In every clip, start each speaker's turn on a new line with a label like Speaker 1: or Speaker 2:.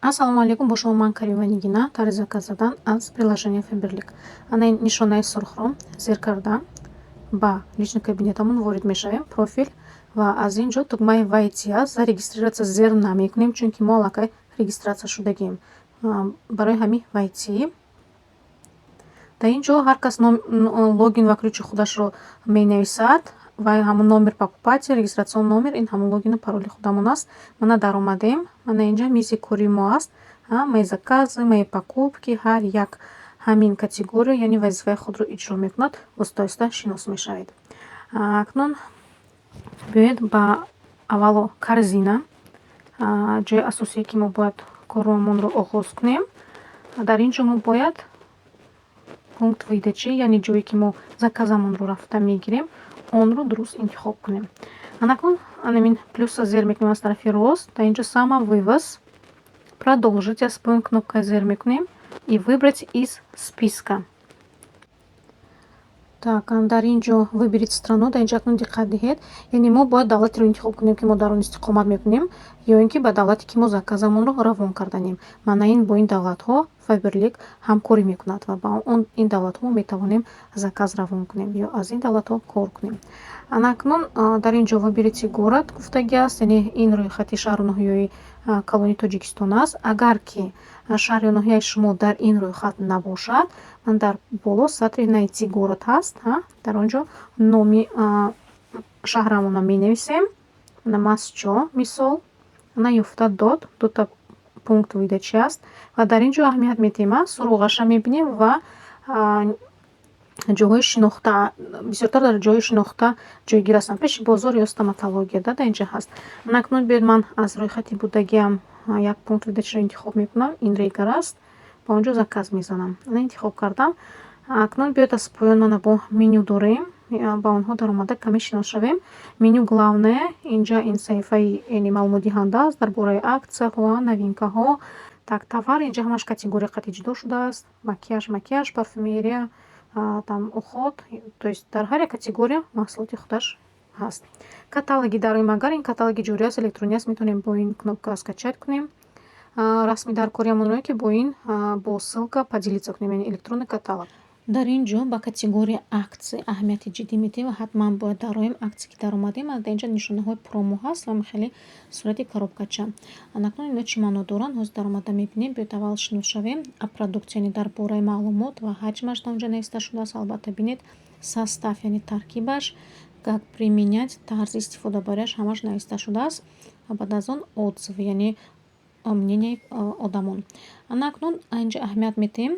Speaker 1: Ассалому алайкум, бо шумо ман Карима Нигина. Тарзи заказ задан аз приложение Фаберлик. Ана ин нишонаи сурхро зер карда, ба личный кабинетамон ворид мешавем, профил, ва аз ин ҷо тугмаи «Войти» аст. «Зарегистрироваться» зер намекунем, чунки мо аллакай регистрация шудагием. Барои ҳамин «Войти». Дар ин ҷо ҳар кас логин ва ключи худашро менависад ва ҳамон номер покупателя, регистрационный номер, ин ҳамон логину пароли худамон аст. Мана, даромадем. Мана, инҷа мизи кори мо аст. Мои заказы, мои покупки, ҳар як ҳамин категория, яъне вазифаи худро иҷро мекунад, оҳиста оҳиста шинос мешавед. Акнун биёед ба аввало корзина, ҷои асосие, ки мо бояд коромонро оғоз кунем. Дар ин ҷо мо бояд пункт выдачи, яъне ҷое ки мо заказамонро рафта мегирем, онро дуруст интихоб кунем. Анакнун анамин плюсро зер мекунем аз тарафи рост. Дар ин ҷо «Самовывоз», «Продолжить» аст, бо ин кнопка зер мекунем и «Выбрать из списка». Так, дар ин ҷо «Выберите страну». Дар ин ҷо акнун диққат диҳед, яъне мо бояд давлатеро интихоб кунем, ки мо дар он истиқомат мекунем, ё ин ки ба давлате, ки мо заказамонро равон карданем. Маънаи ин, бо ин давлатҳо Фаберлик ҳамкорӣ мекунад ва ба он ин давлатҳо мо метавонем заказ равон кунем ё аз ин давлатҳо кор кунем. Ана акнун дар ин ҷо «Выберите город» гуфтагӣ аст, яъне ин рӯйхати шаҳру ноҳияҳои калони Тоҷикистон аст. Агар ки шаҳр ё ноҳияи шумо дар ин рӯйхат набошад, дар боло сатри «Найти город» ҳаст, дар он ҷо номи шаҳрамонро менависем, Мастчо мисол, ана ёфта дод, дута пункт выдачи аст. Ва дар ин ҷо аҳамият медиҳем, суроғаша мебинем ва ҷойҳои шинохта, бисёртар дар ҷойҳои шинохта ҷойгир ҳастанд, пеши бозор ё стоматология дар инҷа ҳаст. Акнун биёед, ман аз рӯйхати будагиам як пункт выдачиро интихоб мекунам, ин Регар аст, ба он ҷо заказ мезанам. Интихоб кардам. Акнун биёед, аз поён мана бо меню дорем, ба онҳо даромада каме шинос шавем. Меню «Главное», инҷа ин саҳифаи, яъне маълумотдиҳанда аст дар бораи аксияҳо, новинкаҳо. Так, «Товар», инҷа ҳамаш категория қатъи ҷудо шудааст: макияж, парфюмерия, там уход, то есть дар ҳар як категория маҳсулоти худаш ҳаст. «Каталоги» дароем, агар ин каталоги ҷорӣ аст, электронӣ аст, метавонем бо ин кнопка скачать кунем расми даркориамонро, ки бо ин бо ссылка поделиться кунем, яъне электронный каталог. Дар ин ҷо ба категория «Акции» аҳамияти ҷиддӣ медиҳем ва ҳатман бояд дароем. «Акции» ки даромадем, дар инҷа нишонаҳои промо ҳаст ва хеле сурати коробкача. Акнун ино чӣ маъно доранд, ҳозир даромада мебинем. Биёед, аввал шинос шавем. «О продукте», яъне дар бораи маълумот ва ҳаҷмаш дар онҷо нависта шудааст, албатта, бинед. «Состав», яъне таркибаш, «Как применять», тарзи истифодабарияш, ҳамаш нависта шудааст. Ва баъд аз он «Отзывы», яъне мненияи одамон. Ана акнун инҷа аҳамият медиҳем: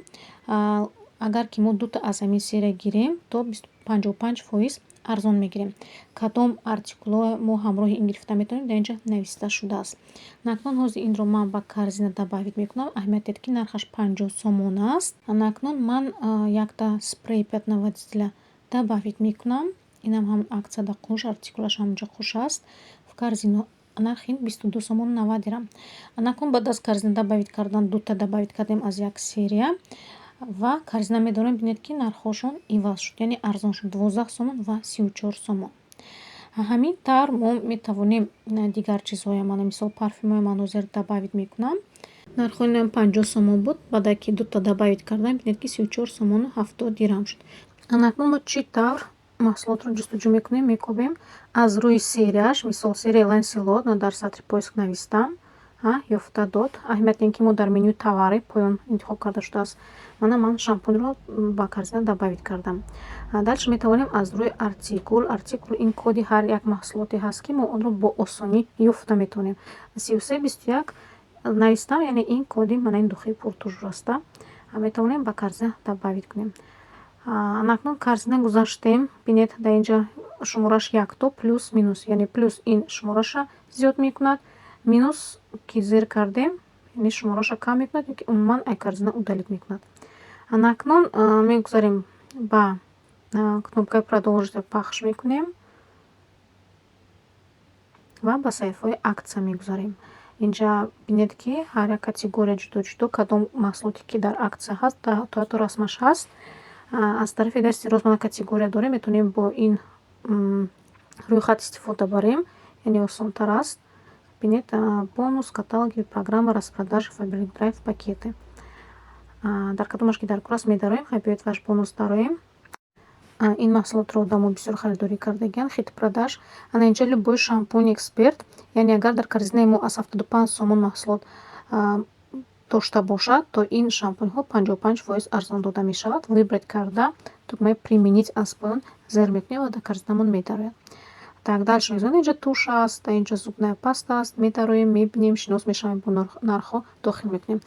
Speaker 1: агар ки мо дута аз ҳамин серия гирем, то 55% арзон мегирем. Кадом артикулҳо мо ҳамроҳи ин гирифта метавонем, дар инҷа нависта шудааст. Акнун ҳозир инро ман ба корзина добавить мекунам. Аҳамият диҳед, ки нархаш 50 сомон аст. Акнун ман якта спрей пятновыводителя добавить мекунам. Инам ҳам аксияда қуш, артикулаш ҳамонҷо қуш аст. В корзину. Нархи ин 22 сомону 90 дирам. Акнун баъд аз корзина добавить кардан, дута добавить кардем аз як серия ва корзина медорем, бинед, ки нархҳошон иваз шуд, яъне арзон шуд: 12 сомон ва 34 сомон. Ҳамин тавр мо метавонем дигар чизҳоя, мана мисол, парфюмҳои ман ҳозир добавить мекунам. Нархҳои инам 50 сомон буд, баъде ки дута добавить кардам, бинед, ки 34 сомону 70 дирам шуд. Акнун мо чӣ тавр маҳсулотро ҷустуҷӯ мекунем, мекобем? Аз рӯи серияш, мисол, серияи Ланселот, дар сатри поиск навистам, ёфта дод. Аҳамияти ин ки мо дар менюи «Товары» поён интихоб карда шудааст. Мана, ман шампуньро ба корзина добавить кардам. Дальше метавонем аз рӯи артикул. Артикул ин коди ҳар як маҳсулоте ҳаст, ки мо онро бо осонӣ ёфта метавонем. 3321 навистам, яъне ин коди мана ин духи Пур Тужур аста, метавонем ба корзина добавить кунем. Акнун корзина гузаштем. Бинед, дар инҷа шумораш якто, плюс, минус, яъне плюс ин шумораша зиёд мекунад, минус ки зер кардем, яъне шумораша кам мекунад ёки умуман ай корзина удалить мекунад. Акнун мегузарем, ба кнопкаи «Продолжить» пахш мекунем ва ба саҳифаҳои аксия мегузарем. Инҷа бинед, ки ҳар як категория ҷудо ҷудо, кадом маҳсулоте ки дар аксия ҳаст, то ҳатто расмаш ҳаст. Аз тарафи дасти рост мана категория дорем, метавонем бо ин рӯйхат истифода барем, яъне осонтар аст. Бинед, бонус, каталоги, программа, распродажи, Фаберлик Драйв, пакеты. Дар кадомаш ки дар кор аст, медароем. Хай, биёед, ваш бонус дароем. Ин маҳсулотро одамо бисёр харидорӣ кардагианд, хит продаж. Ана инҷа любой шампунь Эксперт, яъне агар дар корзинаи мо аз 75 сомон маҳсулот дошта бошад, то ин шампуньҳо 55% арзон дода мешавад. Выбрать карда, тугмаи «Применить» аз поён зер мекунем ва дар корзинамон медарояд. Так, дальше мегузорем. Инҷа тушь аст, инҷа зубная паста аст. Медароем, мебинем, шинос мешавем бо нархҳо, дохил мекунем.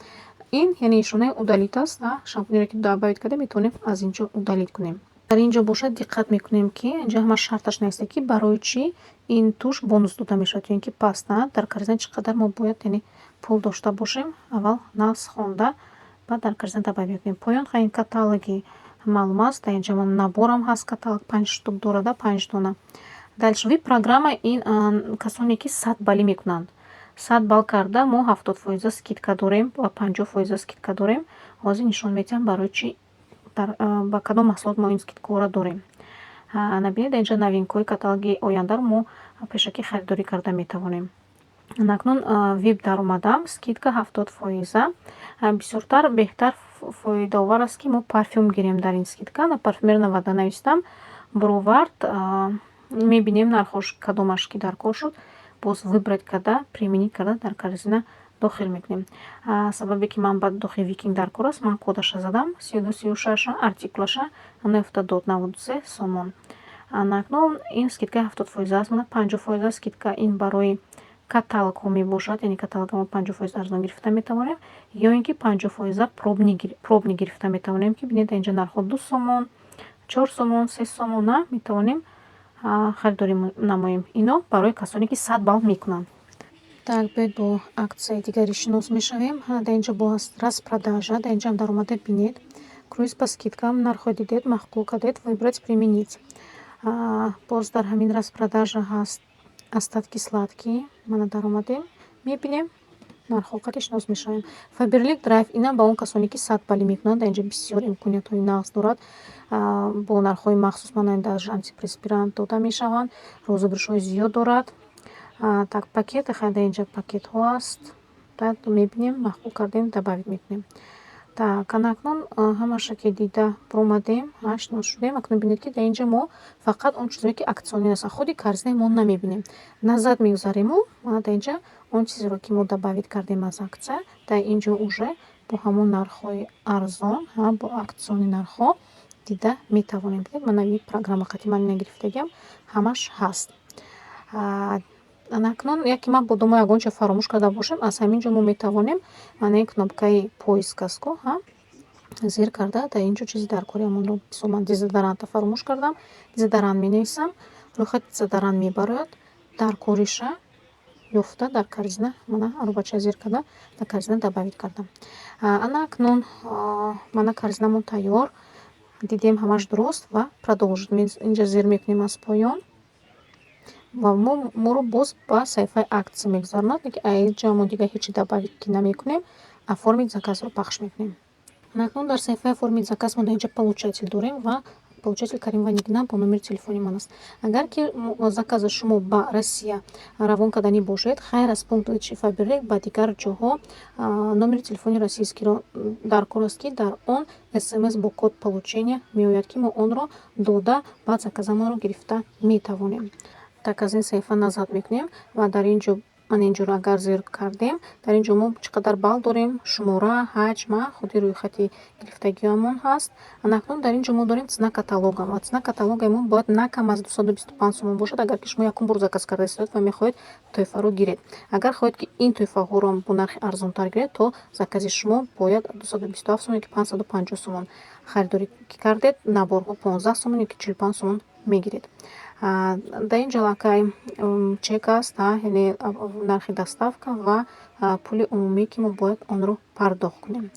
Speaker 1: Ин яъне нишонаи «Удалить» аст. Шампунеро, ки добавить кардем, метавонем аз инҷо удалить кунем. Дар ин ҷо бошад, диққат мекунем, ки инҷа ҳама шарташ нависта, ки барои чӣ ин тушь бонус дода мешавад ё ин ки паста. Дар корзина чӣ қадар мо бояд, яъне пул дошта бошем, аввал нағз хонда, баъд дар корзина добавить мекунем. Поён, хай, ин каталоги маълум аст. Дар инҷа наборам ҳаст, каталог панҷ штук дорада, панҷ дона. Дальше вип программа, ин касоне ки 100 баллӣ мекунанд. 100 балл карда, мо 70 фоиза скидка дорем ва 50 фоиза скидка дорем. Ҳозир нишон медиҳам, барои чӣ, ба кадом маҳсулот мо ин скидкаҳоро дорем. Набинед, инҷа новинкаҳои каталоги ояндаро мо пешакӣ харидорӣ карда метавонем. Акнун вип даромадам, скидка 70 фоиза. Бисёртар беҳтар, фоидаовар аст, ки мо парфюм гирем дар ин скидка. На парфюмерная вода навистам, бировард, мебинем нархҳош, кадомаш ки дар кор шуд, боз выбрать карда, применить карда, дар корзина дохил мекунем. Сабабе ки ман ба дохили Викинг дар кор аст, ман кодаша задам, 3236, артикулаша наёфта дод, 93 сомон. Акнун ин скидкаи 70 фоиза аст. Мана, 50 фоиза скидка, ин барои каталогҳо мебошад, яъне каталога мо 50% арзон гирифта метавонем ё ин ки 50 фоиза пробник гирифта метавонем, ки бинед, инҷа нархҳо 2 сомон, 4 сомон, 3 сомона метавонем харидорӣ намоем. Ино барои касоне, ки 100 балл мекунанд. Так, биёед, бо аксияи дигаре шинос мешавем. Дар инҷа боз распродажа, дар инҷаам даромада бинед. Круиз по скидкам, нархҳо дидед, маъқул кардед, выбрать, применить. Боз дар ҳамин распродажа ҳаст остатки сладкие. Мана, даромадем, мебинем, нархҳо қадри шинос мешавем. Фаберлик Драйв, инам ба он касоне, ки 100 баллӣ мекунанд, дар инҷа бисёр имкониятҳои нағз дорад. Бо нархҳои махсус, мана, даже антиперспирант дода мешаванд, розыгрышҳои зиёд дорад. Так, пакеты, хай, дар инҷа пакетҳо аст. Мебинем, маъқул кардем, добавить мекунем. Так, ана акнун ҳамаша ки дида баромадем, шинос шудем. Акнун бинед, ки дар инҷа мо фақат он чизое, ки акционный ҳастанд, худи корзинаи мо намебинем. Назад мегузариму мана, дар инҷа он чизеро, ки мо добавить кардем аз акция, дар инҷо уже бо ҳамон нархҳои арзон, бо акционный нархҳо дида метавонем. Бинед, мана, ин программа қати ман ина гирифтагиам, ҳамаш ҳаст. Ана акнун яке ман бодомо ягон чиз фаромӯш карда бошем, аз ҳамин ҷо мо метавонем, мана, ин кнопкаи поиск аст ку, зер карда, дар ин ҷо чизи дар кори амонро, мисол, ман дезодоранта фаромӯш кардам, дезодорант менависам, рӯйхати дезодорант мебарояд, дар кориша ёфта, дар корзина, мана, аробача зер карда, дар корзина добавить кардам. Ана акнун мана, корзинамон тайёр, дидем, ҳамаш дуруст, ва продолжить инҷа зер мекунем аз поён ва моро боз ба саҳифаи акция мегузаронад. Ки инҷа мо дигар ҳечи добавить ки намекунем, «Оформить заказро» пахш мекунем. Акнун дар саҳифаи «Оформить заказ» мо дар инҷа получатель дорем ва получатель Каримова Нигина бо номери телефони ман аст. Агар ки закази шумо ба Россия равон карданӣ бошед, хайр аз пункт выдачи Фаберлик, ба дигар ҷоҳо номери телефони российскиро дар кор аст, ки дар он СМС бо код получения меояд, ки мо онро дода, баъд заказамонро гирифта метавонем. Так, аз ин саҳифа назад мекунем ва дар ин ҷо, мана, инҷоро агар зер кардем, дар ин ҷо мо чӣ қадар балл дорем, шумора, ҳаҷм, худи рӯйхати гирифтагиамон ҳаст. Акнун дар ин ҷо мо дорем цена каталога ва цена каталогаи мо бояд на кам аз 225 сомон бошад, агар ки шумо якум бор заказ карда истоед ва мехоҳед тӯҳфаро гиред. Агар хоҳед, ки ин тӯҳфаҳоро бо нархи арзонтар гиред, то закази шумо бояд 227 сомон ёки 550 сомон харидорӣ кардед, наборҳо 15 сомон ёки 45 сомон мегиред. Дар ин ҷо аллакай чек аст, яъне нархи доставка ва пули умумие, ки мо бояд онро пардохт кунем.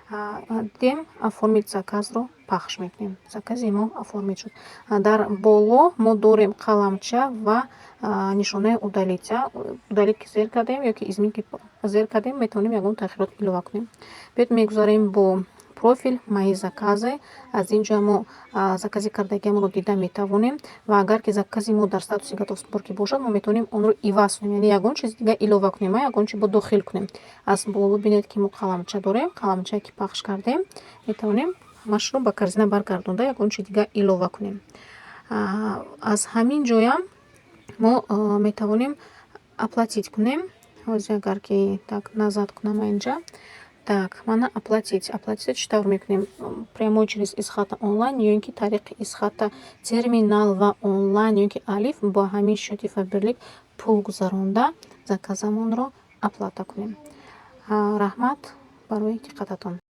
Speaker 1: Дидем, «Оформить заказро» пахш мекунем. Закази мо оформить шуд. Дар боло мо дорем қаламча ва нишонаи удалить. Удалить ки зер кардем ёки изменить ки зер кардем, метавонем ягон тағйирот илова кунем. Биёед, мегузарем бо Профиль, Мои заказы. Аз ин ҷо мо закази кардагиамонро дида метавонем ва агар ки закази мо дар статуси готов сборки бошад, мо метавонем онро иваз кунем, яъне ягон чизи дига илова кунем, ягон чи бо дохил кунем. Аз боло бинед, ки мо қаламча дорем. Қаламчае ки пахш кардем, метавонем ҳамашро ба корзина баргардонда, ягон чи дига илова кунем. Аз ҳамин ҷоям мо метавонем оплатить кунем. Ҳозир агар ки, так, назад кунам инҷа. Так, мана оплатить. Оплатить чӣ тавр мекунем? Прямой через Эсхата онлайн ё ин ки тариқи Эсхата терминал ва онлайн, ё ин ки Алиф бо ҳамин счёти Фаберлик пул гузаронда, заказамонро оплата кунем. Раҳмат барои диққататон.